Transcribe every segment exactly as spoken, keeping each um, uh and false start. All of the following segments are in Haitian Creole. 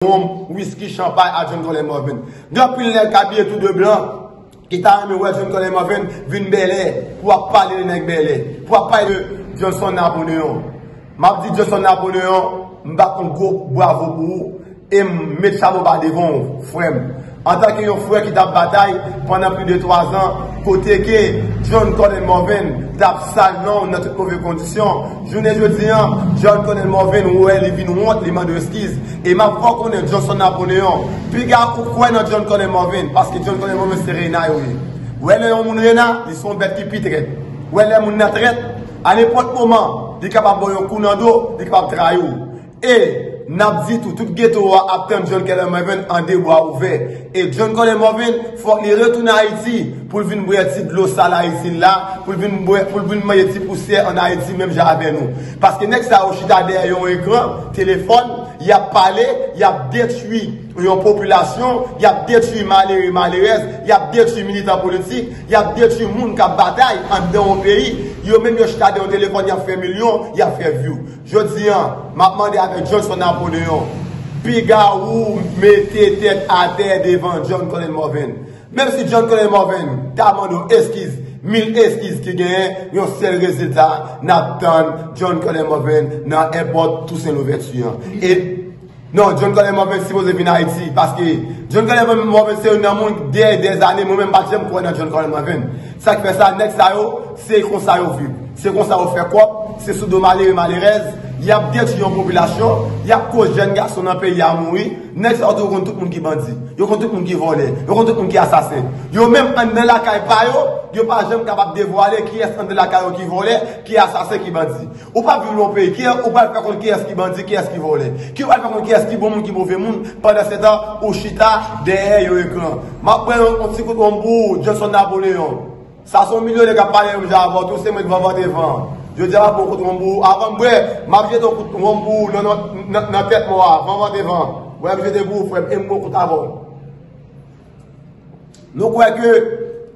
wonm, wiski, chanpay a John Colin Morvan. Gen anpil nèg k abiye tou de blan ki ta renmen wè John Colin Morvan vin bèlè pou ap pale de nèg bèlè, pou ap pale de Johnson Napoléon. M ap di Johnson Napoléon, m bat yon gwo bravo pou ou e m met chapo ba devan w, frè m. Antanke yon frè ki t ap batay pandan plis de twa zan, kote ke John Colin Morvan t ap sal non w nan tout move kondisyon, jounen jodi an, John Colin Morvan, ou wè li vin wont, li mande eskiz. E m ap fè w konnen Johnson Napoléon, piga ou kwè nan John Colin Morvan, paske John Colin Morvan se rena yo ye. Ou wè lè yon moun rena, li se yon bèt ki pi trèt. Ou wè lè moun nan trèt, a nenpòt moman, li kapab ba w yon kou nan do, li kapab trayi w. E n ap di tou, tout geto a ap tann John Colin Morvan an de bra ouvè. E John Colin Morvan, fòk li retounen Ayiti pou l vin bwè ti dlo sal Ayiti la, pou l vin bwè, pou l vin manje ti pousyè ann Ayiti menm jan avè nou. Paske nèg sa yo chita dèyè yon ekran, telefòn, y ap pale, y ap detwi yon popilasyon, y ap detwi malere, malerèz, y ap detwi militan politik, y ap detwi moun k ap batay anndan yon peyi. Yo menm yo chita dèyè yon telefòn, y ap fè milyon, y ap fè view. Jodi an, m ap mande avèk Johnson Napoléon, piga ou mete tèt atè devan John Colin Morvan. Menm si John Colin Morvan ta mande w eskiz, mil eskiz ki genyen, yon sèl rezilta, n ap tann John Colin Morvan nan èpòt Toussaint Louverture an. E non, John Colin Morvan sipoze vin Ayiti, paske John Colin Morvan se youn nan moun, dèyè dèzane, mwen menm m pa t janm kwè nan John Colin Morvan. Sa k fè sa, nèg sa yo, se konsa yo viv. Se konsa yo fè kòb, se sou do malere, malerèz, y ap detwi yon popilasyon, y ap koz jèn gason nan peyi a mouri. Nèg sa yo tou konn tout moun ki bandi. Yo konn tout moun ki vòlè. Yo konn tout moun ki asasen. Yo menm anndan lakay pa yo, yo pa janm kapab devwale kiyès anndan lakay yo ki vòlè, ki asasen, ki bandi. Ou p ap viv nan yon peyi, ki, ou pral fè konn kiyès ki bandi, kiyès ki vòlè. Ki ou pral fè konn kiyès ki bon moun, ki move moun, pandan se tan, ou chita dèyè yon ekran. M ap pran yon, yon ti kout wonm pou ou, Johnson Napoléon. Sa se yon milyonè k ap pale menm jan avè w tou, se mwen k vanvante van. Jodi a, m ap pran yon kout wonm pou ou. Avan m bwè, m ap jete yon kout wonm pou ou nan, nan, nan, nan tèt mò a, vanvante van. Wè, m jete pou ou, frè m, e m pran yon kout avè w. Nou kwè ke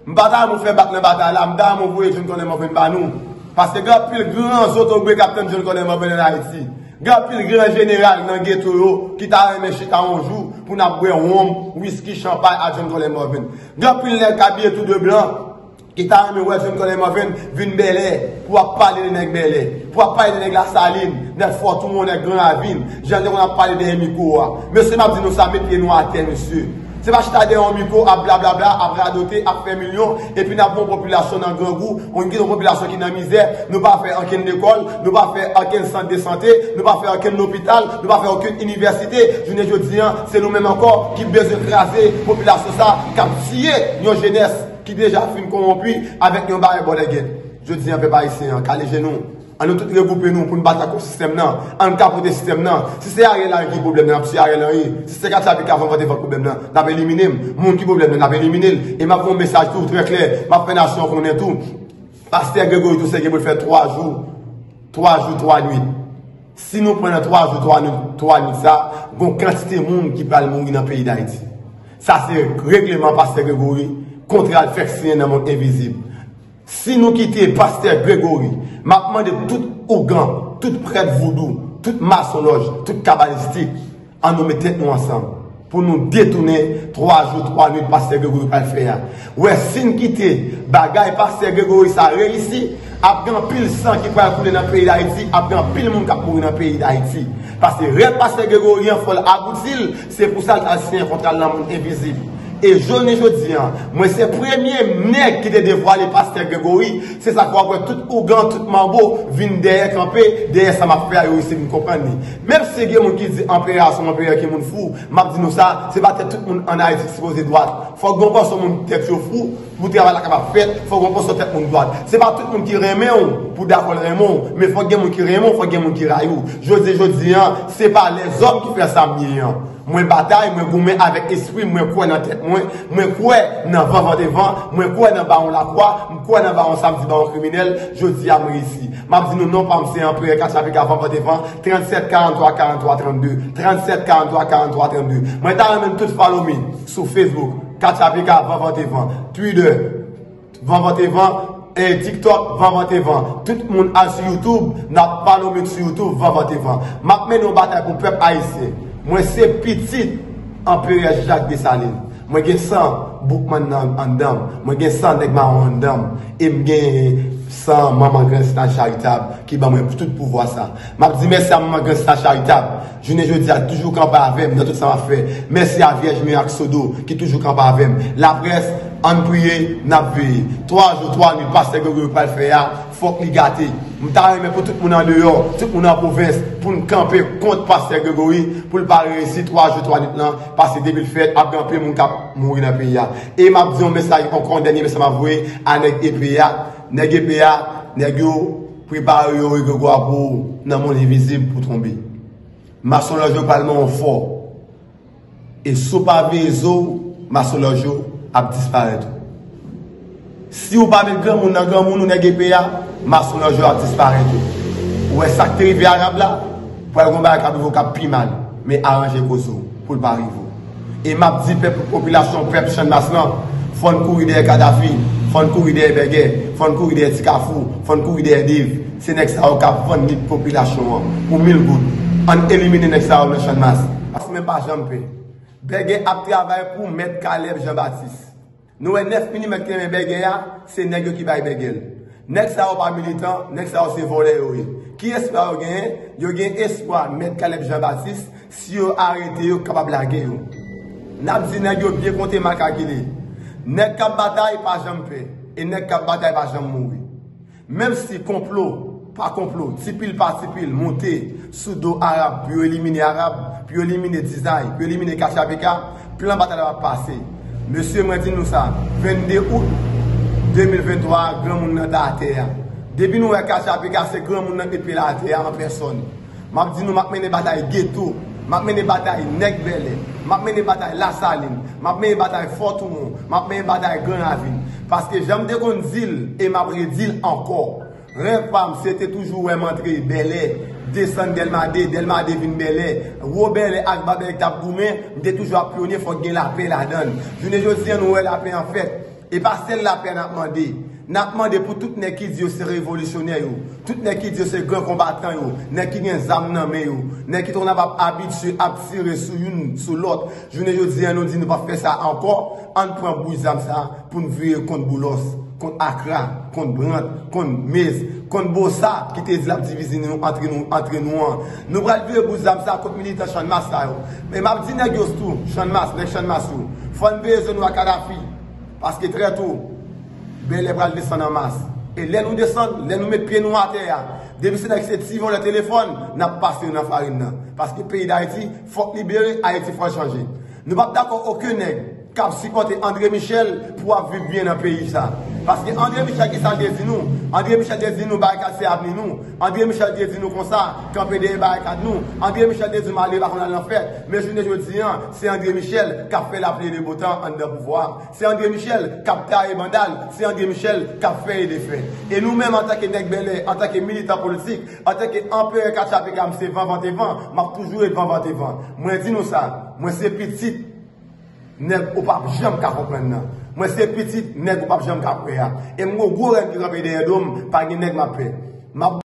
m pa ta renmen w fè bak nan batay la, m ta renmen w voye John Colin Morvan ba nou. Paske gen anpil gran zotogwe k ap tann John Colin Morvan ann Ayiti. Gen anpil gran jeneral nan geto yo ki ta renmen chita yon jou pou n ap bwè wonm, wiski, chanpay a John Colin Morvan. Gen anpil nèg k abiye tou de blan ki ta renmen wè John Colin Morvan vin bèlè pou ap pale de nèg bèlè, pou ap pale de nèg Lasalin, nèg Fòtouwon, nèg Gran Ravin, jan yo konn ap pale dèyè mikwo a. Mesye, m ap di nou sa, met pye nou atè, mesye. Se pa chita dèyè yon mikwo, ap blablabla, ap radote, ap fè milyon, epi n ap gen yon popilasyon nan grangou, yon, yon popilasyon ki nan mizè, nou pa fè ankenn lekòl, nou pa fè ankenn sant de sante, nou pa fè ankenn lopital, nou pa fè okenn inivèsite. Jounen jodi an, se nou menm ankò ki bezwen kraze popilasyon sa k ap tiye yon jenès ki deja fin kowonpi avèk yon bagay bòlègèt. Jodi an, pèp ayisyen an, kale je nou. Ann nou tout regwoupe nou pou n batay kont sistèm nan. Ann kapote sistèm nan. Si se Ariel Henry ki pwoblèm nan, n ap tiye Ariel Henry. Si se Katya Pika, vanvante van k pwoblèm nan, n ap elimine l. Moun ki pwoblèm nan, n ap elimine l. E m ap voye yon mesaj tou trè klè. M ap fè nasyon an konnen tou. Pastè Gregory Toussaint gen pou l fè twa jou. Twa jou, twa nuit. Si nou pran nan twa jou, twa nuit, twa nuit sa, gon kantite moun ki pral mouri nan peyi Dayiti. Sa se regleman pastè Gregory, kontra l fèk siyen nan mond envizib. Si nou kite pastè Gregory, m ap mande tout ougan, tout prèt voudou, tout masonlòj, tout kabalistik, ann nou met tèt nou ansanm pou nou detounen twa jou, twa nuit pastè Gregory pral fè a. Wè, si n kite bagay pastè Gregory sa reyisi, ap gen anpil san ki pral koule nan peyi Dayiti, ap gen anpil moun k ap mouri nan peyi Dayiti. Paske rèv pastè Gregory an, fò l abouti l, se pou sa l t al siyen kontra l nan mond envizib. E jounen jodi an, mwen se premye nèg ki te devwale pastè Gregory. Se sa k fè w ap wè tout ougan, tout manbo vin dèyè kanpe, dèyè sa m ap fè a, yo reyisi vin konprann li. Menm si gen moun ki di anperè a se yon anperè ki moun fou, m ap di nou sa, se pa tèt tout moun ann Ayiti ki sipoze dwat. Fòk gen yon pòsyon moun tèt yo fou pou travay la kapab fèt, fòk gen yon pòsyon tèt moun dwat. Se pa tout moun ki renmen w pou dakò l renmen w, men fòk gen moun ki renmen w, fòk gen moun ki rayi w. Jodi, jodi an, se pa lèzòm ki fè sa m ye an. Mwen batay, mwen goumen avèk espri m, mwen kwè nan tèt mwen, mwen kwè nan vanvante van, mwen kwè nan bawon lakwa, m kwè nan bawon samdi, bawon kriminèl, jodi a m reyisi. M ap di nou non pa m se anperè Katya Pika vanvante van, trannsèt karannntwa karannntwa trannde, trannsèt karannntwa karannntwa trannde. Mwen ta renmen n tout follow me sou Facebook, Katya Pika vanvante van, Twitter, vanvante van, e TikTok, vanvante van. Tout moun al sou YouTube, n ap follow me sou YouTube, vanvante van. M ap mennen yon batay pou pèp ayisyen. Mwen se pitit Anperè Jan Jak Desalin. Mwen gen san Boukman nan anndan m. Mwen gen san nèg mawon anndan m. E m gen san manman Gran Sita Charitab ki ban mwen tout pouvwa sa. M ap di mèsi a manman Gran Sita Charitab. Jounen jodi a, toujou kanpe avè m nan tout sa m ap fè. Mèsi a Vyèj Mirak Sodo ki toujou kanpe avè m. Laprès, ann priye, n ap veye. Twa jou, twa nwit, pastè Gregory pral fè a, fòk li gate. M ta renmen pou tout moun andeyò, tout moun an pwovens, pou n kanpe kont pastè Gregory, pou l pa reyisi twa jou, twa nwit lan, paske depi l fèt, ap gen anpil moun k ap mouri nan peyi a. E m ap di yon mesaj ankò, yon dènye mesaj m ap voye a nèg epe a. Nèg epe a, nèg yo prepare yo, yo gwo pou nan mond envizib pou tonbe. Masonlòj yo pral ban w fò. E si w pa veye zo w, masonlòj yo ap disparèt ou. Si w pa met granmoun nan granmoun ou, nèg epe a, masonlòj yo ap disparèt ou. Ou wè sa k te rive Arab la, pral gon bagay k ap rive w k ap pi mal, men aranje koze w pou l pa rive w. E m ap di pèp, popilasyon, pèp Channmas lan, fò n kouri dèyè Kadafi, fò n kouri dèyè Bègè, fò n kouri dèyè Ti Kafou, fò n kouri dèyè Dave. Se nèg sa yo k ap vann lit popilasyon an pou mil goud. Ann elimine nèg sa yo nan Channmas. Paske men pa janm pè. Bègè ap travay pou Mèt Caleb Jean Baptiste. Nou wè nèf milimèt ki nan men Bègè a, se nèg yo ki bay Bègè l. Nèg sa yo pa militan, nèg sa yo se vòlè yo ye. Ki espwa yo genyen? Yo gen espwa Mèt Caleb Jean Baptiste, si yo arete yo, kapab lage yo. N ap di nèg yo byen konte, mal kalkile. Nèg k ap batay pa janm pè, e nèg k ap batay pa janm mouri. Menm si konplo pa konplo, tipil pa tipil, monte sou do Arab pou yo elimine Arab, pou yo elimine Dizay, pou yo elimine K H A P K, plan batay la p ap pase. Mesye, mwen di nou sa, vennde out de mil venntwa a, granmoun nan ta atè a. Depi nou wè K H A P K, se granmoun nan ki met pye l atè a an pèsòn. M ap di nou, m ap mennen batay geto, m ap mennen batay nèg Bèlè, m ap mennen batay Lasalin, m ap mennen batay Fò Toumon, m ap mennen batay Gran Ravin. Paske jan m te konn di l, e m ap redi l ankò. Rèv pa m, se te toujou wè m antre Bèlè, desann Dèlma de, Dèlma de vin Bèlè, Wo Bèlè ak Ba Bèlè ki t ap goumen, m te toujou ap pyonye, fòk gen lapè ladan l. Jounen jodi a, nou wè lapè an fèt. E pa sèl lapè n ap mande. N ap mande pou tout nèg ki di yo se revolisyonè yo, tout nèg ki di yo se gran konbatan yo, nèg ki gen zam nan men yo, nèg ki t konn ap abitye ap tire sou youn, sou lòt. Jounen jodi a, nou di nou p ap fè sa ankò. Ann pran bout zam sa pou n vire kont Boulos, kont Akra, kont Brant, kont Mez, kont Bosa ki te di l ap divize nou antre nou, antre nou an. Nou pral vire bout zam sa kont militan Channmas sa yo. Men m ap di nèg yo tou, Channmas, nèg Channmas yo, fò n veye zo nou a Kadafi. Paske trè to, Bèlè pral desann an mas. E lè nou desann, lè nou met pye nou atè a, depi se nèg se ti vòlè telefòn, n ap pase yo nan farin nan. Paske peyi Dayiti, fòk libere, Ayiti fò chanje. Nou p ap dakò okenn nèg k ap sipòte André Michel pou ap viv byen nan peyi sa. Paske André Michel, ki sa l te di nou? André Michel te di nou barikad se avni nou. André Michel te di nou konsa, kanpe dèyè barikad nou. André Michel te di nou malere pa konn al nan fèt. Men jounen jodi a, se André Michel k ap fè lapli e le botan anndan pouvwa a. Se André Michel k ap taye banda l, se André Michel k ap fè e defè. E nou menm, antanke nèg Bèlè, antanke militan politik, antanke anperè K H A P K, m se van vante van, m ap toujou ret van vante van. Mwen di nou sa, mwen se pitit nèg ou p ap janm ka konprann nan. Mwen se pitit nèg ou p ap janm ka kwè a. E m gon gwo rèn ki kanpe dèyè do m, pa gen nèg m ap pè. M ap